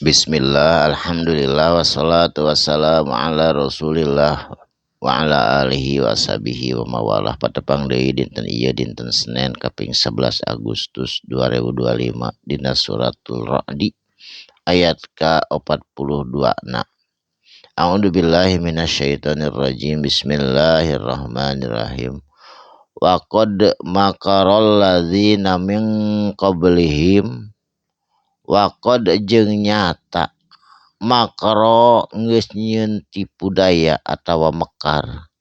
Bismillah, alhamdulillah, wassalatu wassalamu ala rasulillah wa ala alihi wa sahbihi wa mawalah. Patepang deui dinten ieu dinten Senin kaping 11 Agustus 2025 dina suratul Ra'di ayat ka-42 na. A'udzubillahi minasyaitonirrajim. Bismillahirrahmanirrahim. Wa qad makaral ladzina min qablihim. Wa qad jeung nyata makro geus nyieun tipu daya atawa mekar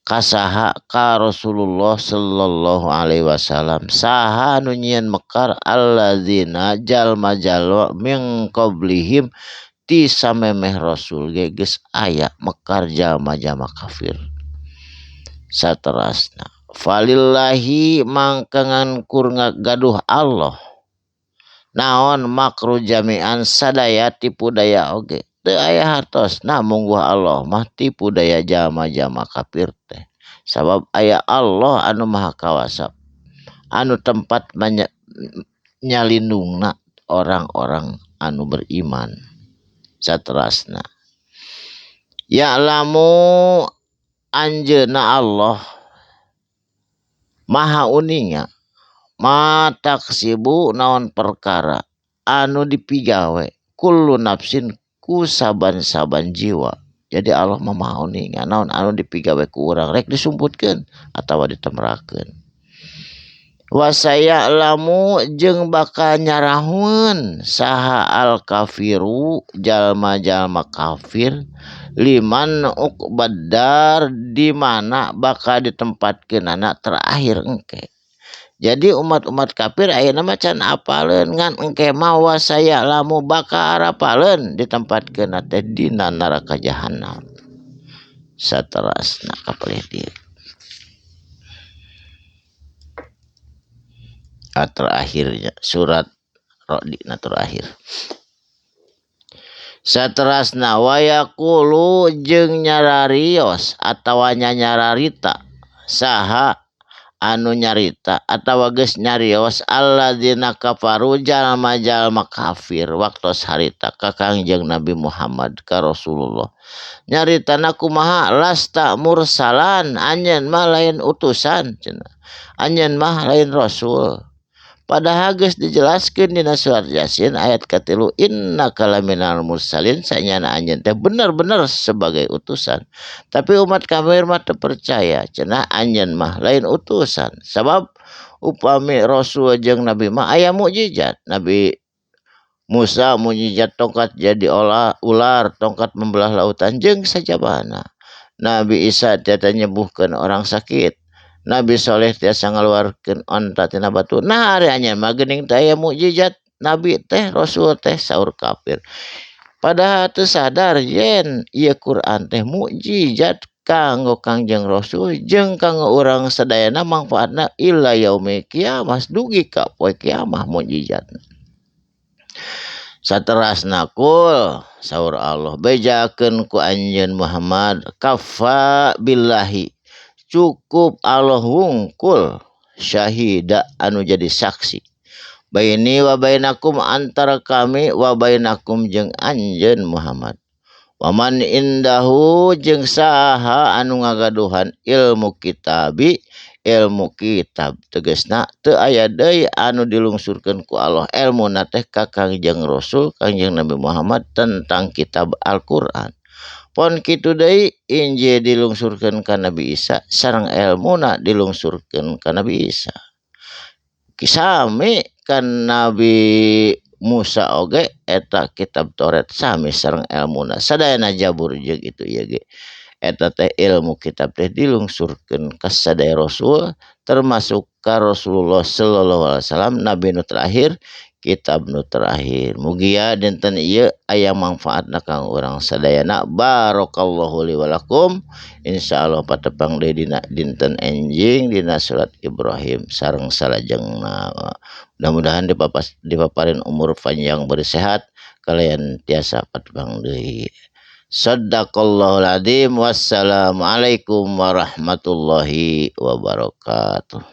kasaha ka Rasulullah sallallahu alaihi wasallam. Saha anu nyieun mekar? Alladzina jalma-jalma min qablihim ti samemeh Rasul ge geus aya mekar jalma-jalma kafir. Saterasna falillahi mangka ngan kur gaduh Allah naon makru jami'an sadaya tipu daya oge teu aya hartosna mungguh Allah mah tipu daya jalma-jalma kafir teh, sabab aya Allah anu maha kawasa anu tempat nyalindungna orang-orang anu beriman. Saterasna ya'lamu anjeunna Allah maha uninga ma taksibu naon perkara anu dipigawe kullu nafsin ku saban-saban jiwa. Jadi Allah mah maha uninga naon anu dipigawe ku urang rek disumputkeun atawa ditemrakeun. Wasaya'lamu jeung bakal nyarahueun saha al kafiru jalma-jalma kafir liman uqbaddar di mana bakal ditempatkeunana terakhir engke. Jadi umat-umat kafir ayeuna mah can apaleun ngan engke mah wasaya'lamu bakal arapaleun ditempatkeun teh dina neraka jahanam. Saterasna kapalih dieu. Terakhirnya surat Ra'di na terakhir. Saterasna wayaqulu jeung nyararios atawa nyararita saha anu nyarita atawa geus nyarios alladzina kafaru jalma-jalma kafir waktos harita ka Kangjeng Nabi Muhammad ka Rasulullah. Nyaritana kumaha? Lasta mursalan, anjeun mah lain utusan cenah, anjeun mah lain rasul. Padahal geus dijelaskeun dina surat Yasin ayat katilu innaka laminal mursalin, sanyana anjeun teh bener-bener sebagai utusan. Tapi umat kafir mah teu percaya cenah anjeun mah lain utusan. Sabab upami rasul jeung nabi mah aya mukjizat. Nabi Musa mukjizat tongkat jadi ular, tongkat membelah lautan jeung sajabana. Nabi Isa tiasa nyebuhkeun orang sakit. Nabi Soleh tiasa ngaluarkeun onta tina batu. Nah ari anjeun mah geuning teh aya mukjizat nabi teh rasul teh saur kafir. Padahal teu sadar yen ieu Quran teh mukjizat kanggo Kangjeng Rasul jeung kanggo urang sadayana mangfaatna ila yaumil kiamah dugi ka poe kiamah mukjizatna. Saterasna kul saur Allah bejakeun ku anjeun Muhammad kafa billahi cukup Allah wungkul syahida anu jadi saksi baini wa bainakum antara kami wa bainakum jeung anjeun Muhammad waman indahu jeung saha anu ngagaduhan ilmu kitabi ilmu kitab tegasna teu aya deui anu dilungsurkeun ku Allah elmuna teh ka Kangjeng Rasul Kangjeng Nabi Muhammad tentang kitab Al-Qur'an. Pon kitu deui Injil dilungsurkeun ka Nabi Isa sareng elmuna dilungsurkeun ka Nabi Isa. Sami ka Nabi Musa oge eta kitab Taurat sami sareng elmuna sadayana Jabur jeung itu ieu ge. Eta teh ilmu kitab teh dilungsurkeun ka sadaya rasul termasuk ka Rasulullah sallallahu alaihi wasallam nabi nu terakhir kitab nu terakhir. Mugia dinten ieu aya mangfaatna kanggo urang sadayana. Barakallahu li wa lakum. Insyaallah patepang deui dina dinten enjing dina surat Ibrahim sareng salajengna. Mudah-mudahan dipaparin umur panjang bersehat kalian tiasa patepang deui. Sadaqallahul adzim. Wassalamualaikum warahmatullahi wabarakatuh.